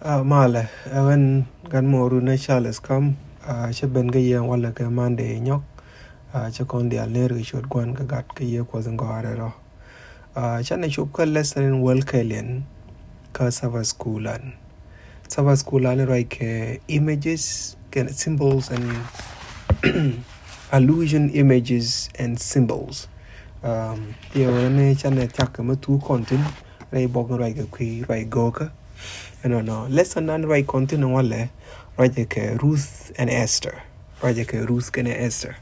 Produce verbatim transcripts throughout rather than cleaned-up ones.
Ah, malɛ, ɛn gat mɔru ni Charles Kam, ah, cɛ ben kä yɛ walɛ kɛ Monday nyɔk, ah, cɛ kɔn dial ner kɛ ciöt Gua̱n kɛ Gat kɛ Yiëë Kuɔth in gɔaa rɛl rɔ. Ah, canɛ cop kä lesson in wäl kɛl in kä Sabbath school an. Sabbath school an ruac kɛ images kɛ symbols and allusion, images and symbols. Um, yɛ wä ni canɛ thiak kɛ mɛ thuk kɔn tin rɛy bok in ruac kɛ kui̱ ruac go̱o̱kä. Ɛnɔnɔ lesson an ruac kɔn tin walɛ ruac kɛ Ruth and Esther. Ruac kɛ Ruth kɛnɛ Esther.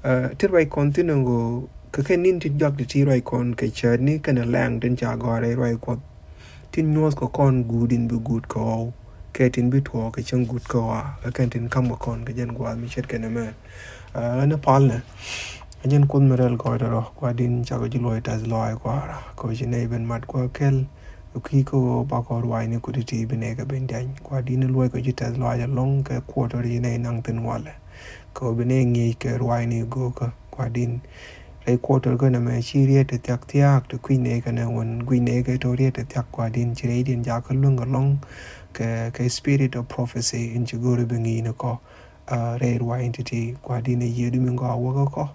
Uh, ti ruac kɔn tin ŋo kɛ kɛ nin tin jɔak ti ti ruac kɔn kɛ cäät ni kɛnɛ lɛŋ tin ca gɔ̱a̱r rɛy ruac Kuɔth. Tin nyuɔ̱th kɛ kɔn guut in bi guut kɛ ɣɔw kɛ tin bi tuɔɔk kɛ cäŋ guut kɛ ɣɔaa kɛ kɛn tin kam kɛ kɔn kɛ jɛn gua̱a̱th mi ce̱tkɛ nɛmɛ. Uh, ɛn ɛ pal nɛ ɛ jɛn Kuoth mi rɛl gɔɔydɛ rɔ, Gua̱di̱n, cakɔ ji̱ luɔ̱c tɛth lɔaac Kua̱ra, kɛ ɣöö ci nɛy ben mat Kua̱r kɛl kɛ kui̱ kä ɣöö bakɔ ruaacni ku ti̱ti̱ bi nɛy kɛ ben diany. Gua̱di̱n, luɔ̱ckɔ ji̱ tɛth lɔaac ɛlɔ̱ŋ kɛ quarter ci nɛy naŋ thi̱n walɛ, kɛ ɣöö bi nɛy ŋi̱eec kɛ ruaacni göökä. Gua̱di̱n, rɛy quarter kä nɛmɛ ci riet ti thia̱k thia̱a̱k ti kui̱ nɛy kɛ nɛ wän gui̱c nɛy kɛ tɔ̱ riet ti thia̱k. Gua̱di̱n, ci rɛydiɛn jakä luäŋ ɛlɔ̱ŋ kɛ, kɛ spirit of prophecy in ci go̱o̱ri bi ŋi̱i̱c ni kɔ. Ah, rɛy ruaacni ti̱ti̱, Gua̱di̱n, ɛ yiëëdu min gɔaa wäkä kɔ.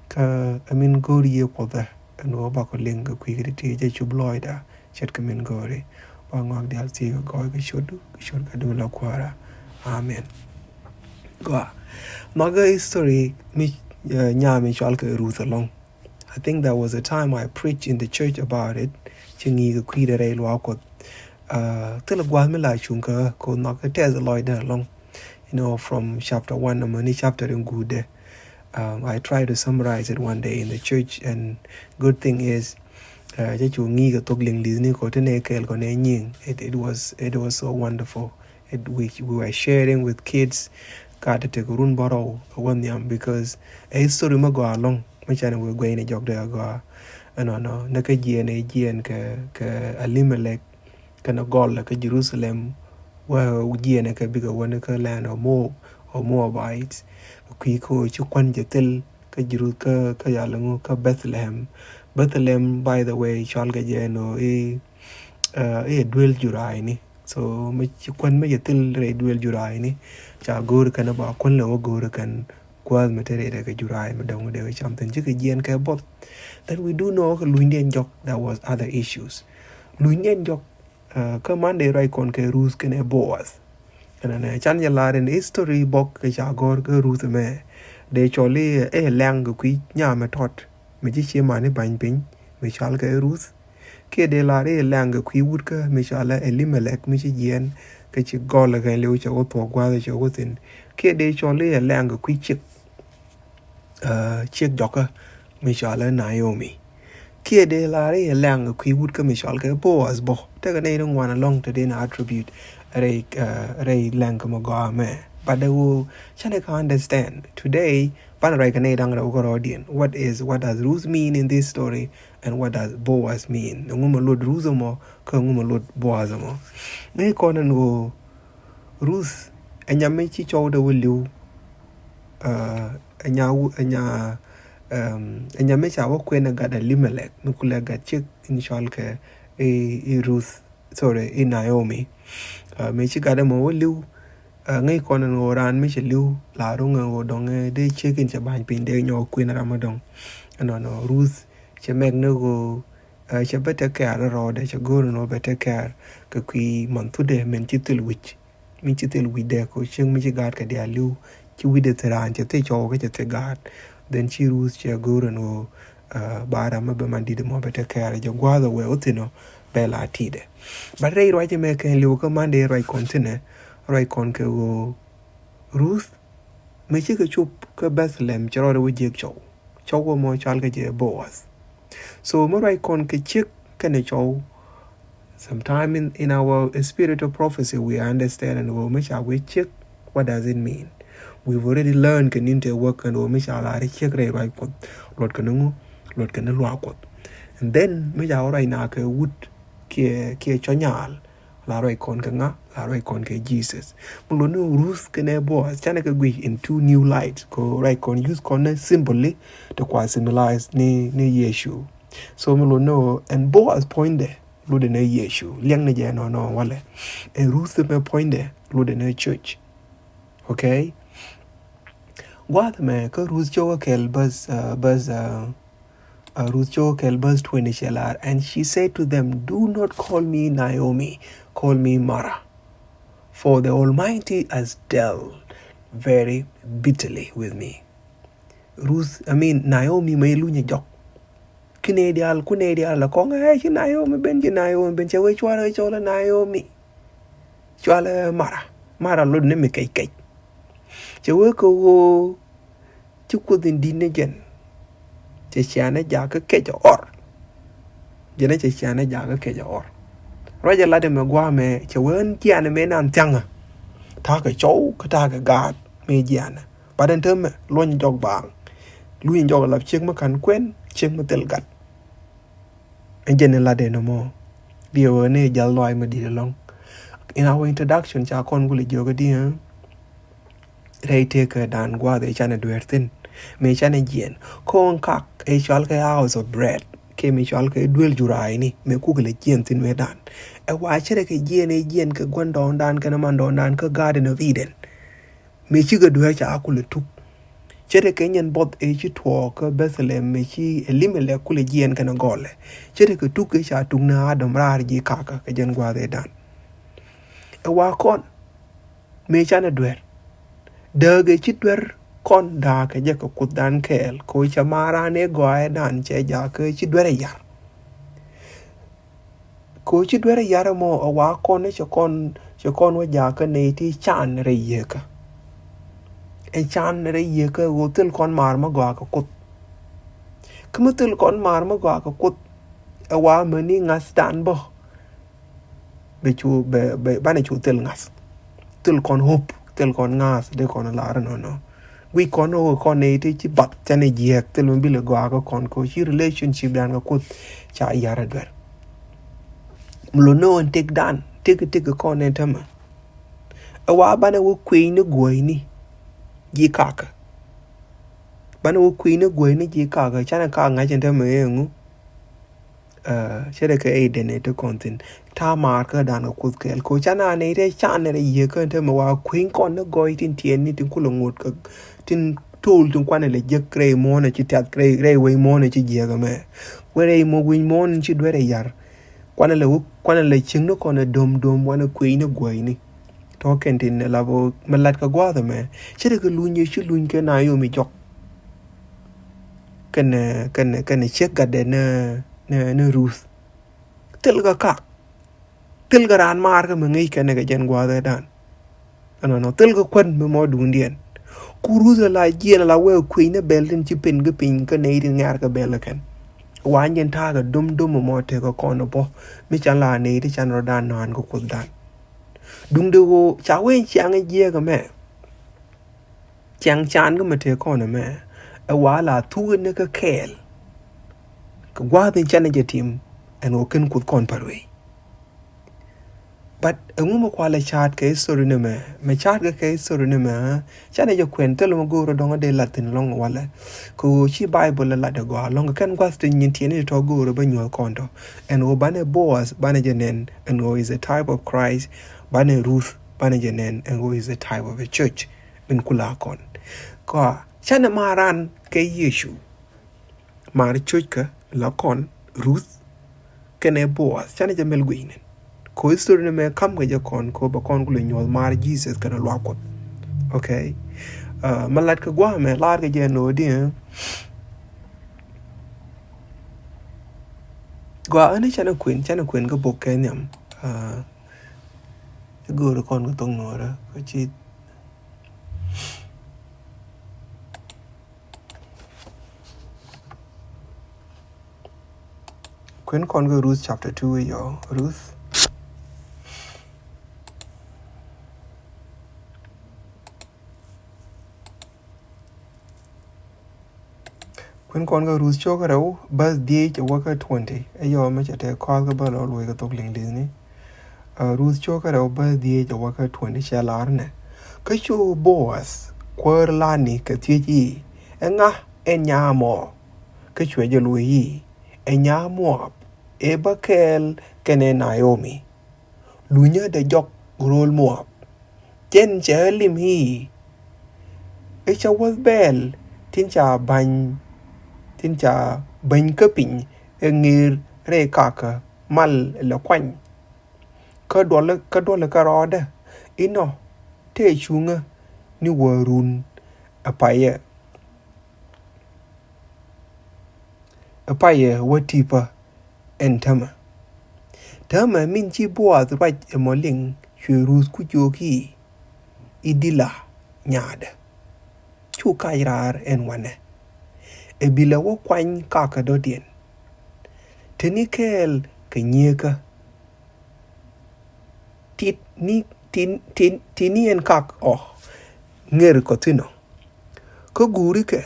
Kä ɛ min go̱o̱r Yiëë Kuɔth ɛ, ɛn ɣöö bakɔ liŋ kɛ kui̱ kä ti̱ti̱, jɛ cup lɔɔcda ce̱tkɛ min go̱o̱ri. Ba ŋɔak diaal thiek kɛ gɔɔy kɛ ciötdu kɛ ciöt Gatdu la Kua̱ra. Amen. Gɔaa. Nhɔakä history mi, eh, nyaa mi cɔalkɛ Ruth ɛlɔ̱ŋ. I think there was a time I preached in the church about it. Ci ŋi̱i̱c kɛ kui̱dɛ rɛy luaak Kuɔth. Uh, thilɛ gua̱a̱th mi la cuŋ kä kɛ nhɔakä tɛth lɔcdä ɛlɔ̱ŋ. You know, from chapter one nɔmɔ ni chapter in guudɛ. Um, I tried to summarize it one day in the church, and good thing is, uh, cä cu ŋi̱i̱c kɛ thok Liŋli̱th ni kɔ ti nɛ kɛɛl kɔ nɛ nyiŋ. It, it was, it was so wonderful. It, we, we were sharing with kids. Ka ti tek run bärɔw kä wä nhiam because a history mi gɔaa ɛlɔ̱ŋ mi canɛ wee guɛy ni jɔkdɛ a gɔaa. Ɛnɔnɔ ni kä jiɛn ɛ jiɛn kɛ, kɛ Elimelek kɛnɛ gɔl kä Jerusalem. Wä jiɛn ɛ kɛ bikɛ wä ni kä land of Moab or Moabites. Kui̱ kä ci kuän jɛ thil kä Jeru-, kä, kä yal ŋu kä Bethlehem. Bethlehem, by the way, cɔalkɛ jɛ ɛn ɣöö i̱, uh, i̱ duel Juraani. So mi ci kuän mi jɛ thil rɛy duel Juraani, ca go̱o̱r kɛn ba kuän lɛ wä go̱o̱r kɛn gua̱a̱th mi te rɛydɛ kɛ Juraani mi dɔ̱ŋ dee wä cam thi̱n cikɛ jiɛn kɛ buɔth. Then we do know kɛ lunydiɛn jɔk, there was other issues. Lunydiɛn jɔk, uh, kä Monday ruac kɔn kɛ Ruth kɛnɛ Boaz. Ɛnɔnɔ can jɛ lar in history bok kɛ ca gɔ̱r kä Ruth mɛ. Dee cɔl i̱ ɛ lɛŋ kɛ kui̱ nyaam ɛ tɔt mi ci cie mani ba̱ny piny mi cɔalkɛ Ruth. Kiɛ dee lar i̱ lɛŋ kɛ kui̱ wutkä mi cɔalɛ Elimelek mi ci jiɛɛn kä ci gɔl kɛ liw cɛ wä thuɔk gua̱a̱th cɛ wä thi̱n. Kiɛ dee cɔl i̱ lɛŋ kɛ kui̱ ciek, uh, ciek jɔkä mi cɔalɛ Naomi. Kiɛ dee lar i̱ lɛŋ kɛ kui̱ wutkä mi cɔalkɛ Boaz bä. Tekɛ nɛy ti ŋuan ɛlɔ̱ŋ te dee na attribute rɛy, uh, rɛy lɛŋ kɛ mi gɔaa mɛ. But dee wä canɛ kɛ understand. Today, banɛ ruac kɛ nɛy da̱ŋ rɛw kärɔɔdiɛn. What is, what does Ruth mean in this story? And what does Boaz mean? Ɛŋu mi luɔt Ruth ɛmɔ kä ɛŋu mi luɔt Boaz ɛmɔ? Ŋäc kɔn ɛn ɣöö Ruth ɛ nyam mi ci cɔwdɛ wä li̱w. Uh, ɛ nya wu-, ɛ nya, um, ɛ nyam mi ca wä kuɛn ɛ gat Elimelek mi kulɛ gat ciek in cɔalkɛ i̱, i̱ Ruth, sorry, i̱ Naomi. Uh, mi ci gat ɛmɔ wä li̱w. Uh, ŋäc kɔn ɛn ɣöö raan mi cɛ li̱w la ro̱ŋ ɛn ɣöö dɔ̱ŋ, eh, dee ciek in cɛ ba̱ny piny dee nyɔk kuɛn ram mi dɔ̱ŋ. Ɛnɔnɔ Ruth cɛ mɛk ni ɣöö, uh, cɛ bä te kɛɛr rɔɔdɛ, cɛ go̱o̱r ɛn ɣöö bɛ te kɛɛr kɛ kui̱ manthutdɛ min ci thil wi̱c. Min ci thil wi̱cdɛ kɛ cieŋ mi ci gaat kɛ diaal li̱w, ci wi̱cdɛ thil raan cɛ thil cɔw kä cɛ thil gaat. Then ci Ruth cɛ go̱o̱r ɛn ɣöö, uh, ba ram mi bɛ man di̱t ɛmɔ bɛ te kɛɛr jɛ gua̱a̱th ɛ wee wä thi̱n ɔ bɛ la ti̱i̱dɛ. But rɛy ruac ɛmɛ kɛn li̱w kä Monday ruac kɔn thi̱nɛ, ruac kɔn kɛ ɣöö Ruth mi cikɛ cop kä Bethlehem cɛ rɔɔdɛ wä jiäk cɔw. Cɔw wä mɔ cɔalkɛ jɛ Boaz. So mi ruac kɔn kɛ ciek kɛnɛ cɔw. Sometime in, in our spirit of prophecy, we understand ɛn ɣöö mi ca wee ciek, what does it mean? We've already learned kɛ ni̱n te wäk ɛn ɣöö mi ca lar i̱ ciek rɛy ruac Kuɔth, luɔt kɛn ni ŋu, luɔt kɛn ni luaak Kuɔth. And then mi ca wä ruac na kɛ wut kiɛ, kiɛ cɔ nyaal, la ruac kɔn kɛ ŋa, la ruac kɔn kɛ Jesus. Mi luɔt ni Ruth kɛnɛ Boaz canɛ kɛ guic in two new light, kɛ ruac kɔn use kɔn ni symbolically ti kua symbolize ni, ni Yecu. So mi luɔt ni ɛn Boaz puɔ̱nydɛ lotdɛ ni Yecu, liɛŋni jɛ nɔnɔ walɛ. Ɛ Ruth mɛ puɔ̱nydɛ, lotdɛ ni church. Okay? Gua̱a̱th mɛ kä Ruth cio̱kä kɛl bäth, uh, bäth, uh, uh, Ruth cio̱kä kɛl bäth twenty cɛ lar. And she said to them, "Do not call me Naomi, call me Mara. For the Almighty has dealt very bitterly with me." Ruth, I mean, Naomi mɛ lunyɛ jɔk. Kinɛ diaal, kunɛ diaal la kɔŋ, eh, ci Naomi ben, ci Naomi ben, cɛ wee cuarɛ cɔl Naomi. Cualɛ Mara, Mara lot ni mi kɛc kɛc. Cɛ wee kɛ woo, ci Kuoth in di̱t ni jɛn. Cɛ cianɛ jakä kɛc ɔr. Jɛn cɛ cianɛ jakä kɛc ɔr. Ruacɛ lat ɛmɛ gua̱a̱ mɛ, cɛ wee jianɛ mɛ nan thiaŋä. Ta̱a̱ kɛ cɔw, kä ta̱a̱ kɛ gaat mɛ jianɛ. Bat ɛn täämɛ luɔny jɔk baaŋ. Luny jɔk lap ciek mi ka̱n kuɛn, ciek mi thil gat. Ɛn jɛn in latdɛ nɔmɔ. Diɛ wee ni jal lɔac mi di̱t ɛlɔ̱ŋ. In our introduction ca kɔn kulɛ jiök ɛ diɛ. Rɛy tëëkä dan gua̱a̱th ëë canɛ dueer thi̱n. Mëë canɛ jiɛn. Kɔn kak ëë cɔal kɛ house of bread. Kɛ mëë cɔal kɛ duel juraani. Mëë kukɛ lɛ jiɛn thi̱n mëë dan. Ɛ wa cɛ rɛ kɛ jiɛn ëë jiɛn kɛ gua̱ndɔɔŋdan kɛnɛ mandɔɔŋdan kä Garden of Eden. Mëë cikɛ dueer ca kulɛ tuk. Ce̱tkɛ nyɛn buɔth ëë ci tuɔɔk kä Bethlehem mëë ci Elimelek kulɛ jiɛɛn kɛnɛ gɔlɛ. Ce̱tkɛ tuk ëë ca tuk ni Adam raar ji̱ kakä kɛ jɛn gua̱a̱th ëëdan. Ɛ wa kɔn mëë canɛ duer. Dääk ëë ci duer kɔn da̱a̱kɛ jɛ kɛ Kuothdan kɛɛl kɛ ɣöö cɛ ma̱a̱ raan ëë gɔaaɛ dan cɛ jakä ci duer ɛ yar. Kɛ ɣöö ci duer ɛ yar ɛmɔ ɛ wa kɔn cɛ kɔn cɛ kɔn wä jakä nɛy ti can rɛy yieekä. Ɛ can rɛy yieekä ɣöö thil kɔn ma̱a̱r mi gɔaa kɛ Kuoth. Kä mi thil kɔn ma̱a̱r mi gɔaa kɛ Kuoth ɛ wa mäni ŋa̱thdan bä. Bɛ cu bɛ bɛ banɛ cu thil ŋa̱th. Thil kɔn hope, thil kɔn ŋa̱th, dee kɔn lar nɔnɔ. Guic kɔn ɣöö kɔn nɛy ti ci bath canɛ jiääk thil mi bilɛ gɔaa kä kɔn kɛ ɣöö ci relationship dan kɛ Kuoth ca yar ɛ duer. Mi lo̱n ni ɣöö ɛn tëkdan tëk tëk kɔn ɛn tämɛ. Ɛ wa banɛ wä kuëëny ni guäyni ji̱ kakä. Banɛ wä kuëëny ni guäyni ji̱ kakä canɛ kak ŋa̱c ɛn tämɛ ëë ŋu. Ɛ, ce̱tkɛ Eden ëë ti kɔn thi̱n. Ta̱a̱ ma̱a̱r kä dan kɛ Kuoth kɛɛl. Kɛ ɣöö canɛ nɛy ti canɛ rɛy yieekä ɛn tämɛ wa kuëëny kɔn ni gɔɔy tin tiɛɛni tin kulɛ ŋot kɛ tin to̱o̱l tin kuanɛ lɛ jek rɛy muɔ̱ɔ̱n ɛ ci tiath rɛy rɛy wec muɔ̱ɔ̱n ɛ ci jiääk ɛmɛ. Wä rɛy muɔ̱ɔ̱n wec muɔ̱ɔ̱n ci duer ɛ yar. Kuanɛ lɛ wä kuanɛ lɛ cieŋni kɔn ɛ dom dom wanɛ kuëëny ni guäyni. Tɔ̱ kɛn tin ɛ lap ɣöö mi lat kɛ gua̱a̱th ɛmɛ. Ce̱tkɛ luny ëë ci luny kɛ Naomi jɔk. Kɛnɛ kɛnɛ kɛnɛ ciek gatdɛ ni ni ni Ruth. Thilkɛ kak. Thilkɛ raan ma̱a̱r kä mi ŋäc kɛnɛ kɛ jɛn gua̱a̱th ëëdan. Ɛnɔnɔ thilkɛ kuän mi mɔ duundiɛn. Ku Ruth ɛ la jiɛn ɛ la wee kuëëny ni bɛl tin ci pen kä piny kä nɛy tin ŋɛ̈r kɛ bɛl ɛ kɛn. Wa jɛn ta̱a̱ kɛ dom dom mi mɔ tekɛ kɔn ɛ bä mi can la nɛy ti can rɔ̱dan nɔ̱a̱n kɛ Kuothdan. Duundɛ ɣöö ca wee ciaŋ ɛ jiääk ɛmɛ. Ciaŋ can kä mi tëë kɔn ɛmɛ ɛ wa la thuk ni kä kɛɛl. Kɛ gua̱a̱th in canɛ jɛ tim ɛn ɣöö ken Kuoth kɔn pär wei. But ɛŋu mi kualɛ ca̱a̱t kɛ history ni mɛ? Mɛ ca̱a̱t kɛ kɛ history ni mɛ, canɛ jɛ kuɛn thil mi go̱o̱rä dɔ̱ŋ a dee lat thi̱n lɔ̱ŋ walɛ. Kɛ ɣöö ci Bible ɛ lat ɛ gɔaa lɔ̱ŋ kɛ kɛn gua̱th ti nyin tiɛni ti tɔ̱ go̱o̱rä bä nyuɔ̱th kɔn tɔ̱. Ɛn ɣöö banɛ Boaz banɛ jɛ nɛn ɛn ɣöö is a type of Christ. Banɛ Ruth banɛ jɛ nɛn ɛn ɣöö is a type of a church. Min kula kɔn. Kɔa canɛ ma̱a̱r ran kɛ Yecu. Ma̱a̱r church kä la kɔn Ruth kɛnɛ Boaz canɛ jɛ mɛl guic nɛn. Ko history ni mɛ kam kɛ jɛ kɔn ko bɛ kɔn kulɛ nyuɔth ma̱a̱r Jesus kɛnɛ luaak Kuɔth. Okay. Uh, ma lat kɛ gua̱a̱ mɛ lar kɛ jɛ nɔ diɛ. Gua̱a̱ ɛn canɛ kuɛn canɛ kuɛn kɛ bok kɛ nhiam. Uh, I̱ go̱o̱ri kɔn kɛ thok nuɔrä kä ci kuɛn kɔn kɛ Ruth chapter two i̱ yɔ Ruth. Kuɛn kɔn kä Ruth cio̱kä rɛw bäth dhiec a wäkä twenty. Ɛ yɔ mɛ cɛ tɛ kɔath kä bä lɔ luɔc kä thok Liŋli̱thni. Ɛ Ruth cio̱kä rɛw bäth dhiec a wäkä twenty cɛ lar nɛ. Kä cu Boaz kuäär lani kɛ thiec i̱, "Ɛŋa ɛn nyaa mɔ?" Kä cuɛ jɛ luɔc i̱, "Ɛ nyaa Moab." ɛ bä kɛɛl kɛnɛ Naomi. Lunyädɛ jɔk ro̱o̱l Moab. Jɛn cɛ lim i̱, ɛ cä wäth bɛɛl tin ca ba̱ny, tin ca bäny kä piny ɛ ŋër rɛy kakä mal lɛ kuany. Kä duɔl, kä duɔl kä rɔɔdɛ inɔ tëë cuŋä ni wä run ɛ payɛ. Ɛ payɛ wä tipä ɛn tämɛ. Tämɛ min ci Boaz ruac ɛmɔ liŋ cuɛ Ruth ku jiök i̱, i̱ Dila nyaadä. Cu kac raar ɛn wanɛ. Ɛ bi lɛ wä kuany kakä dɔ̱diɛn. Te ni kɛɛl kɛ nyieekä. Tit ni, tin, tin, tin ni ɛn kak ɔ ŋer kɔ thi̱n ɔ. Kä guuri kɛ,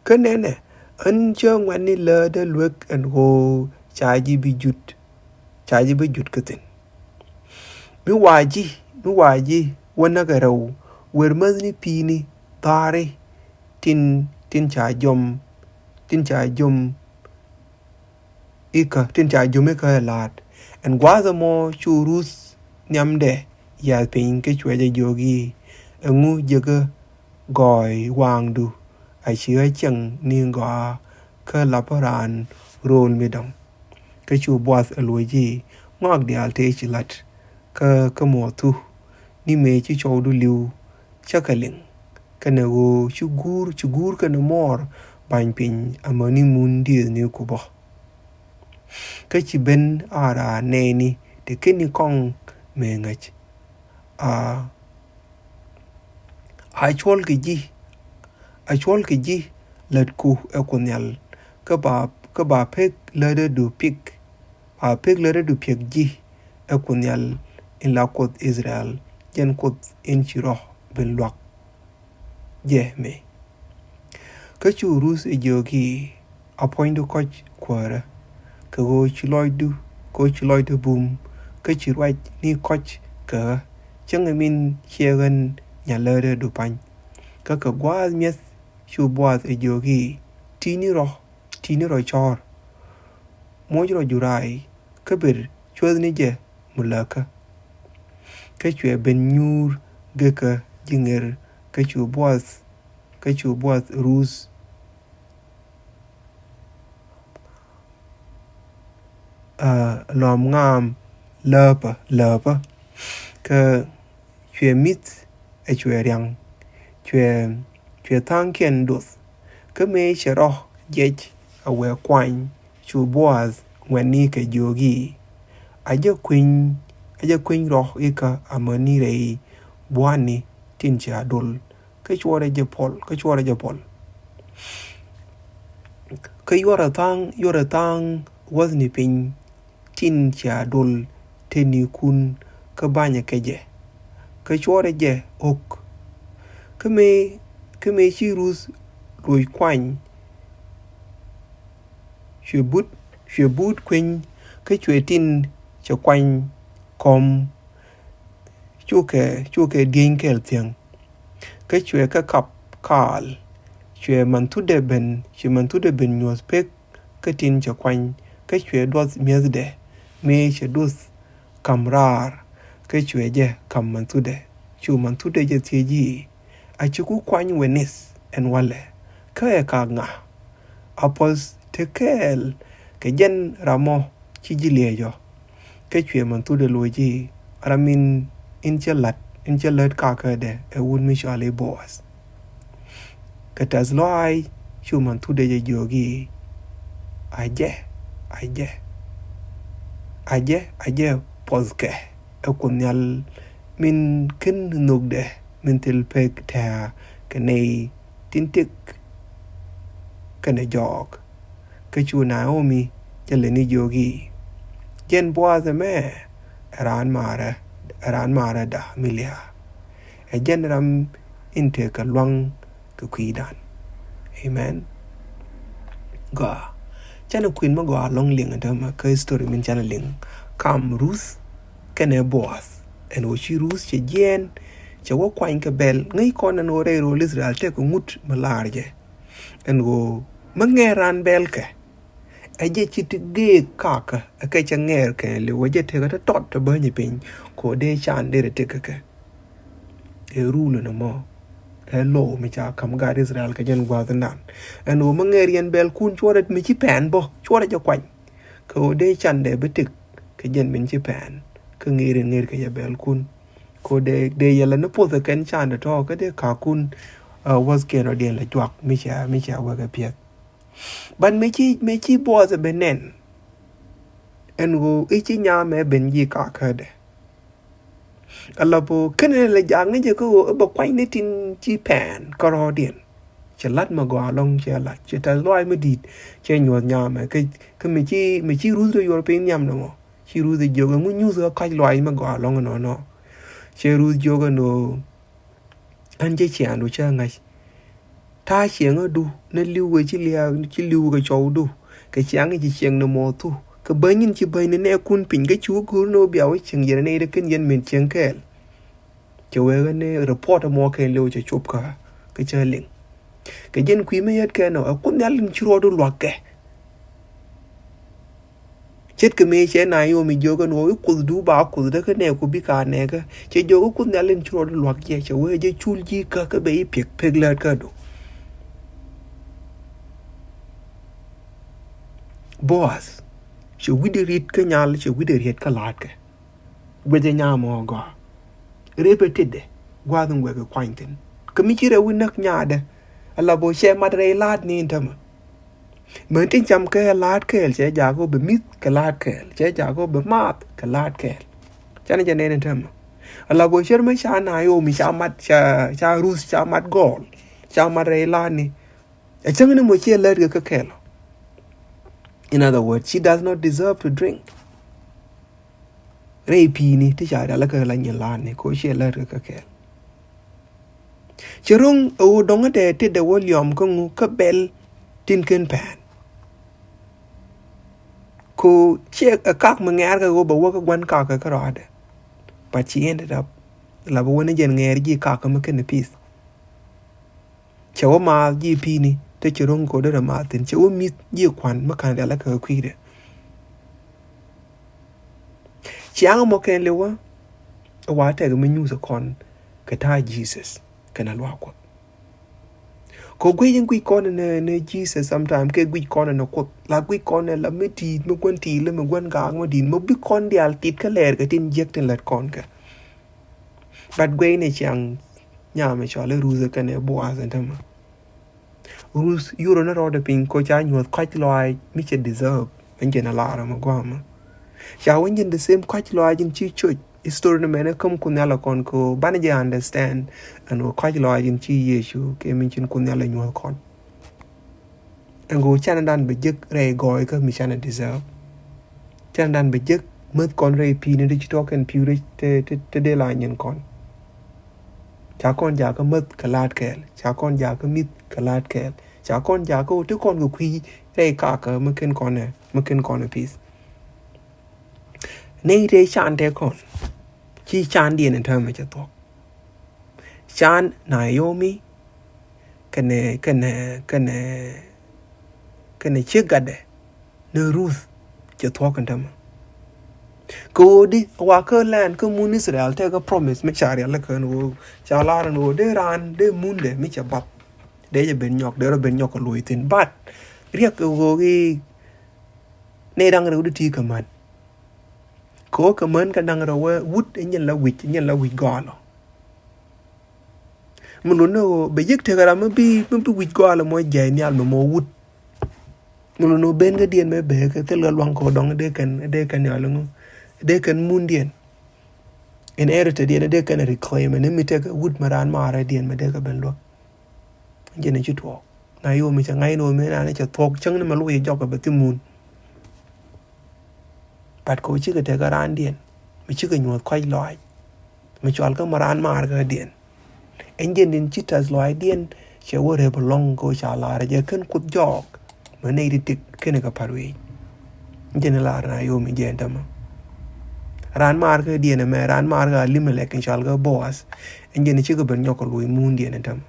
kä nɛnɛ, ɣän cä ŋuɛ̈tni lätdä luek ɛn ɣöö ca ji̱ bi jut, ca ji̱ bi jut kä thi̱n. Mi wa ji̱, mi wa ji̱ wä näk ɛ rɛw, wer mäthni pi̱i̱ni dha̱a̱ri tin, tin ca jom, tin ca jom ikä, tin ca jom ikä ɛ la̱a̱t. Ɛn gua̱a̱th ɛmɔ cu Ruth nhiamdɛ yiath piny kä cuɛ jɛ jiök i̱, ɛŋu jekä gɔɔy waŋdu a ci ɣä cieŋ ni gɔaa kä lapä raan ro̱o̱l mi dɔ̱ŋ. Kä cu Boaz ɛ luɔc i̱, ŋɔak diaal tëë ci la̱t kä, kä muɔth thu ni mëë ci cɔwdu li̱w cä kɛ liŋ. Kɛnɛ ɣöö ci guur, ci guur kɛnɛ muɔɔr ba̱ny piny amäni mun diëëthni ku bä. Kä ci ben a raan nɛɛni te keni kɔŋ mëë ŋäc. A, a cuɔl kɛ ji̱, a cuɔl kɛ ji̱ lätku ɛ Kuoth Nhial, kä ba, kä ba pek lätdädu piɛk, ba pek lätdädu piɛk ji̱ ɛ Kuoth Nhial in la Kuoth Israel, jɛn Kuoth in ci rɔ ben luak jɛ mi. Kä cu Ruth ɛ jiök i̱, a puɔ̱nydu kɔ̱c kuäärä, kɛ ɣöö ci lɔcdu, kɛ ɣöö ci lɔcdu bum, kä ci ruac ni kɔ̱c kɛ ɣä, cäŋɛ min ciɛ ɣän nya lätdädu pa̱ny. Kä kɛ gua̱a̱th mi̱eth cu Boaz ɛ jiök i̱, ti̱i̱ni rɔ, ti̱i̱ni rɔ cɔ̱ɔ̱r. Moc rɔ juray, kä ber cuäthni jɛ muläkä. Kä cuɛ ben nyuur gekä ji̱ ŋer, kä cu Boaz, kä cu Boaz Ruth, a, lɔm ŋaam läpä, läpä. Kä cuɛ mi̱th ɛ cuɛ riaŋ, cuɛ, cuɛ tha̱a̱ŋkiɛn doth. Kä mëë cɛ rɔ jiɛc a wee kuany, cu Boaz ŋuɛ̈tni kɛ jiök i̱, a jɛ kueny, a jɛ kueny rɔ ikä amäni rɛy buani tin ci a dol. Kä cuɔrɛ jɛ puɔl, kä cuɔrɛ jɛ puɔl. Kä yuɔrɛ tha̱a̱ŋ, yuɔrɛ tha̱a̱ŋ wäthni piny tin cia dol teni kun kä banyɛ kɛ jɛ. Kä cuɔrɛ jɛ ɣok. Kä mëë, kä mëë ci Ruth luɔc kuany, cuɛ but, cuɛ but kueny, kä cuɛ tin cɛ kuany kɔm. Cukɛ, cukɛ dieny kɛl thiäŋ. Kä cuɛ kɛ kap kaal. Cuɛ manthudɛ ben, cuɛ manthudɛ ben nyuɔth pek kä tin cɛ kuany. Kä cuɛ duɔth mi̱ethdɛ mëë cɛ duth kam raar. Kä cuɛ jɛ kam manthudɛ. Cu manthudɛ jɛ thiec i̱, a ci ku kuany wä nith ɛn walɛ? Kä ɛ kak ŋa? A puɔth te kɛɛl kɛ jɛn ram mɔ ci ji̱ liɛc ɔ. Kä cuɛ manthudɛ luɔc i̱, ram in, in cä la̱t, in cä lät kakädɛ ɛ wut mi cɔal i̱ Boaz. Kɛ tɛth lɔaac cu manthudɛ jɛ jiök i̱, a jɛ, a jɛ, a jɛ, a jɛ puɔthkɛ ɛ Kuoth Nhial min ken nhökdɛ min thil pek tɛ̱̈ɛ̱̈ kɛ nɛy tin tëk kɛnɛ jɔɔk. Kä cu Naomi jɛ lɛ ni jiök i̱, jɛn Boaz ɛmɛ ɛ raan maarä, ɛ raan maaräda mi lia̱a̱. Ɛ jɛn ram in tekɛ lua̱ŋ kɛ kui̱dan. Amen. Gɔaa. Canɛ kui̱n mi gɔaa lɔ̱ŋ liŋ ɛn täämɛ kä history min canɛ liŋ kam Ruth kɛnɛ Boaz. Ɛn ɣöö ci Ruth cɛ jiɛɛn, cɛ wä kuany kɛ bɛl. Ŋäc kɔn ɛn ɣöö rɛy ro̱l Israel tekɛ ŋut mi laar jɛ. Ɛn ɣöö mi ŋɛɛr raan bɛl kɛ, Ɛ jɛ ci ti gee kakä ɛ kɛ cɛ ŋɛɛr kɛn liw ɛ jɛ tekɛ tɔ̱tɔ̱t tɔ bäny piny kɛ ɣöö dee can derɛ tekɛ kɛ. Ɛ rule ni mɔ ɛ lo̱w mi ca ka̱m gaat Israel kɛ jɛn gua̱a̱th indan. Ɛn ɣöö mi ŋɛɛr yɛn bɛl kun cuɔrɛ mi ci pɛn bä cuɔrɛ jɛ kuany. Kɛ ɣöö dee can dee bi tek kɛ jɛn min ci pɛn kä ŋeer in ŋeer kɛ jɛ bɛl kun. Kɛ ɣöö dee, dee yɛlɛ ni poth ɛ kɛn can dee tɔ̱ kä dee ka̱kun. Wäth kɛn rɔ diɛn lɛ juak mi cia, mi cia wek ɛ piɛth. But mi ci, mi ci buɔth ɛ ben nɛn. Ɛn ɣöö i̱ ci nyamɛ ben ji̱ kakädɛ. Ala bä kɛn lɛ ja̱a̱ŋ ni jɛ kä ɣöö ɛ bɛ kuany ni tin ci pɛn kärɔɔdiɛn. Cɛ la̱t mɛ gɔaa lɔ̱ŋ cɛ la̱t cɛ tɛth lɔaac mi di̱i̱t cɛ nyuɔ̱th nyamɛ kä, kä mi ci, mi ci Ruth rɔ yuɔr piny nhiam ni mɔ. Ci Ruth jiök ɛŋu nyuth kä ka̱c lɔaac mɛ gɔaa lɔ̱ŋ ɛnɔnɔ. Cɛ Ruth jiök ɛn ɣöö Ɣän cä ciaaŋdu cä ŋa̱c. Ta̱a̱ ciɛŋädu ni li̱w kɛ ci lia̱a̱ ci li̱w kɛ cɔwdu. Kɛ ciaŋ ci ciɛŋ ni mɔthu kɛ bäny in ci bäny ni nɛɛkun piny kä ci wä go̱o̱r ni wä bia wä cieŋ yɛn ni ri kɛn yɛn min cieŋ kɛɛl. Cɛ wee ɣän ni report mɔ kɛn liw cɛ cop kä kä cä liŋ. Kɛ jɛn kui̱ mi yät kɛn ɔ ɛ Kuoth Nhial in ci ruɔdu lua̱k kɛ. Ce̱tkɛ mëë cɛ Naomi jiök ɛn ɣöö i̱ Kuothdu ba Kuoth dee kä nɛɛku bikɛ a nɛɛkä. Cɛ jiök i̱ Kuoth Nhial in ci ruɔdu lua̱k jɛ cɛ wee jɛ cul ji̱ kä kä bɛ i̱ piɛk pek lät kädu. Boath cɛ wi̱cdɛ ri̱t kä nyal cɛ wi̱cdɛ ri̱t kä la̱a̱tkɛ. Guecɛ nyamɔ gɔaa. Rep ɛ tetdɛ gua̱a̱th in guɛkɛ kuany thi̱n. Kä mi ci rɛw wi̱c näk nyaadɛ. Ala bä cɛ mat rɛy la̱a̱t ni in tämɛ. Män tin cam kɛ la̱a̱t kɛɛl cɛ jakä bɛ mi̱th kɛ la̱a̱t kɛɛl cɛ jakä bɛ maath kɛ la̱a̱t kɛɛl. Canɛ jɛ nɛn in tämɛ. Ala bä cär mɛ ca Naomi ca mat ca, ca Ruth ca mat gɔɔl ca mat rɛy la̱a̱t ni. Ɛ cäŋ ni mɔ ciɛ lät kɛ kä kɛɛl. In other words, she does not deserve to drink. Rɛy pi̱i̱ni ti ca rial kä la nyin la̱a̱ni ko ciɛ lät kä kɛɛl. Cɛ ro̱ŋ ɛ ɣöö dɔ̱ŋ ɛ tɛ tetdɛ wä liɔm kä ŋu kä bɛl tin ken pɛn. Ko ciɛ ɛ kak mi ŋɛ̈r kɛ ɣöö bɛ wä kä gua̱n kak kɛ kä rɔadɛ. But she ended up la bɛ wä ni jɛn ŋɛ̈r ji̱ kak kä mi ken pith. Cɛ wä maath ji̱ pi̱i̱ni te cɛ ro̱ŋ ko̱dɛ rɛ maath thi̱n cɛ wä mi̱th ji̱ kua̱n mi ka̱n rial kä kui̱dɛ. Ciaŋ mɔ kɛn liwä ɛ wa tɛk mi nyuuth kɔn kɛ ta̱a̱ Jesus kɛn a luaak Kuɔth. Kɛ guic in guic kɔn ni, ni Jesus sometime kɛ guic kɔn ni Kuɔth la guic kɔn ni la mi ti̱i̱t mi gua̱n ti̱i̱t la mi gua̱n gaak mi di̱i̱t mi bi kɔn diaal tit kä lɛɛr kɛ tin jiäk tin lät kɔn kɛ. But guey ni ciaŋ nyam cɔal i̱ Ruth kɛnɛ Boaz in tämɛ. Ruth yurä ni rɔɔdɛ piny ko ca nyuɔ̱th kɔc lɔaac mi cɛ deserve. Ɛn jɛn a lar ɛmɛ guamä ca wä jɛn the same kɔc lɔaac in ci coc. History ni mɛn ɛ käm Kuoth Nhial ɛ kɔn ko banɛ jɛ understand. Ɛn wä kɔc lɔaac in ci Yecu kɛ min cin Kuoth Nhial ɛ nyuɔ̱th kɔn. Ɛn ɣöö canɛ dan bɛ jek rɛy gɔɔy kä mi canɛ deserve. Canɛ dan bɛ jek mäth kɔn rɛy pi̱i̱ni ti ci tɔk kɛn pi̱w rɛc te, te, te dee la nyin kɔn. Ca kɔn jakä mäth kɛ la̱a̱t kɛɛl ca kɔn jakä mi̱th kɛ la̱a̱t kɛɛl ca kɔn jakä wä ti kɔn kɛ kui̱ rɛy kakä mi ken kɔn ɛ mi ken kɔn ɛ pi̱th. Nɛy te can te kɔn ci can diɛn in täämɛ cɛ thuɔ̱k. Can Naomi kɛnɛ kɛnɛ kɛnɛ kɛnɛ ciek gatdɛ ni Ruth cɛ thuɔ̱k in tämɛ. Kɛ ɣöö di wa kä lɛn kä mun Israel tekɛ promise mi ca rial kɛn ɣöö ca lar in ɣöö dee raan dee mundɛ mi cɛ bath dee jɛ ben nyɔk dee rɔ ben nyɔk kɛ loc thi̱n but riɛk kɛ ɣöö i̱ nɛy da̱ŋ rɛw di ti kɛ män. Kɛ ɣöö kɛ män kɛ da̱ŋ rɛw wä wut inyɛn la wi̱c inyɛn la wi̱c gɔalɔ. Mi luni ɣöö bɛ yik tekɛ ram mi bi mi bi wi̱c gɔaa lɛ mɔ jɛy nhial mɛ mɔ wut. Mi luni ɣöö ben kä diɛn mɛ bee kɛ thil kɛ luaŋ kɛ dɔŋ dee kɛn dee kɛn nhial ŋu dee kɛn mun diɛn. In erita diɛn dee kɛn reclaim ni mi tekɛ wut mi raan maarɛ diɛn mɛ dee kɛ ben luäk. Jɛn ci tuɔɔk na yomi cɛ ŋa̱c ni ɣöö mi naan cɛ thuɔɔk cäŋ ni mɛ luɔc jɔk kɛ bɛ thi mun. But kɛ ɣöö cikɛ tekɛ raandiɛn mi cikɛ nyuɔ̱th kɔc lɔaac mi cual kä mi raan maar kädiɛn. Ɛn jɛn in ci tɛth lɔaacdiɛn cɛ wä rep ɛlɔ̱ŋ kɛ ɣöö ca lar jɛ kän Kuoth jɔɔk mi nɛy ti tik kɛnɛ kɛ pa̱t wec. Ɛn jɛn in lar na yomi jɛ ɛn tämɛ. Raan maar kädiɛn ɛmɛ raan maar kä Alimelek in cual kä Boaz. Ɛn jɛn in cikɛ ben nyɔk kɛ luɔc muundiɛn ɛn tämɛ.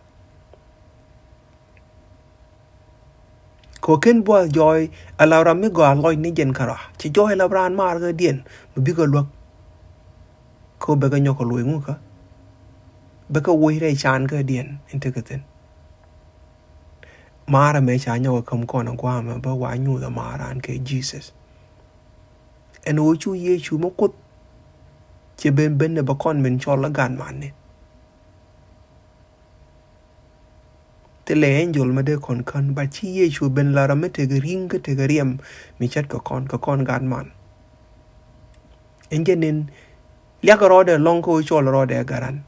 Kɛ ɣöö /ken Boaz jɔɔy ɛ la ram mi gɔaa lɔc ni jɛn kärɔa. /Cɛ jɔɔy ɛ la raan maar kädiɛn mi bikɛ luäk. Kɛ ɣöö bɛ kɛ nyɔk kɛ loc ŋukä, bɛ kɛ woc rɛy can kädiɛn in tekɛ thi̱n. Maar ɛmɛ ca nyɔk kɛ käm kɔn ɛ gua̱a̱mɛ bä wa nyuuth ɛ maar raan kɛ Jesus. Ɛn ɣöö cu Yecu mi Kuoth cɛ ben ben ɛ bɛ kɔn min cɔl ɛ gatman ni. Thilɛ angel mi dee kɔn kän, but ci Yecu ben la ram mi tekɛ ri̱ŋ kä tekɛ riɛm mi ce̱tkɛ kɔn, kɛ kɔn gatman. Ɛn jɛn in liakɛ rɔɔdɛ ɛlɔ̱ŋ kä ɣöö cɔl rɔɔdɛ ɛ gat ran.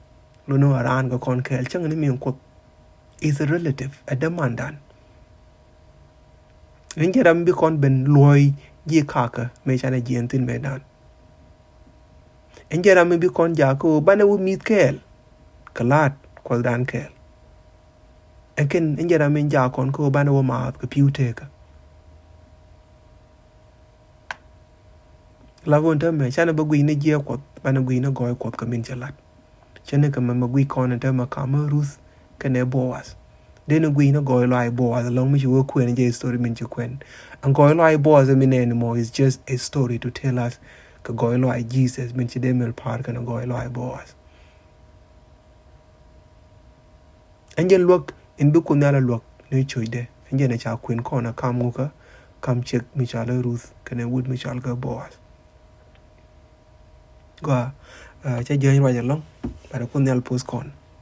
Luni ɣöö raan kɛ kɔn kɛɛl, cäŋ ni min Kuoth. Is a relative, ɛ dämandan. Ɛn jɛn ram mi bi kɔn ben luɔ̱ɔ̱c ji̱ kakä mëë canɛ jiɛɛn thi̱n mëëdan. Ɛn jɛn ram mi bi kɔn jaak kä ɣöö banɛ wä mi̱th kɛɛl kɛ la̱a̱t Kuɔthdan kɛɛl. Ɛ kɛn ɛn jɛn ram mi jaak kɔn kä ɣöö banɛ wä maath kɛ pi̱w tekä. La ɣöö ɛn täämɛ canɛ bä guic ni jiɛɛk Kuɔth, banɛ guic ni gɔɔy Kuɔth kɛ min cɛ la̱t. Cä ni kɛ mɛ mɛ guic kɔn ɛn täämɛ kamä Ruth kɛnɛ Boaz. Dee ni guic ni gɔɔy lɔaac Boaz ɛlɔ̱ŋ mi ci wä kuɛn jɛ story min ci kuɛn. Ɛn gɔɔy lɔaac Boaz ɛ mi nɛn mɔ is just a story to tell us kɛ gɔɔy lɔaac Jesus min ci dee mɛl pa̱a̱r kɛnɛ gɔɔy lɔaac Boaz. Ɛn jɛn luäk in bi Kuoth Nhial ɛ luäk ni cocdɛ. Ɛn jɛn ɛ ca kuɛn kɔn ɛ kam ŋukä, kam ciek mi cɔal ɛ Ruth kɛnɛ wut mi cɔal kɛ Boaz. Gɔaa, ɛ, cä jiäny ruac ɛlɔ̱ŋ, but ɛ Kuoth Nhial poth kɔn.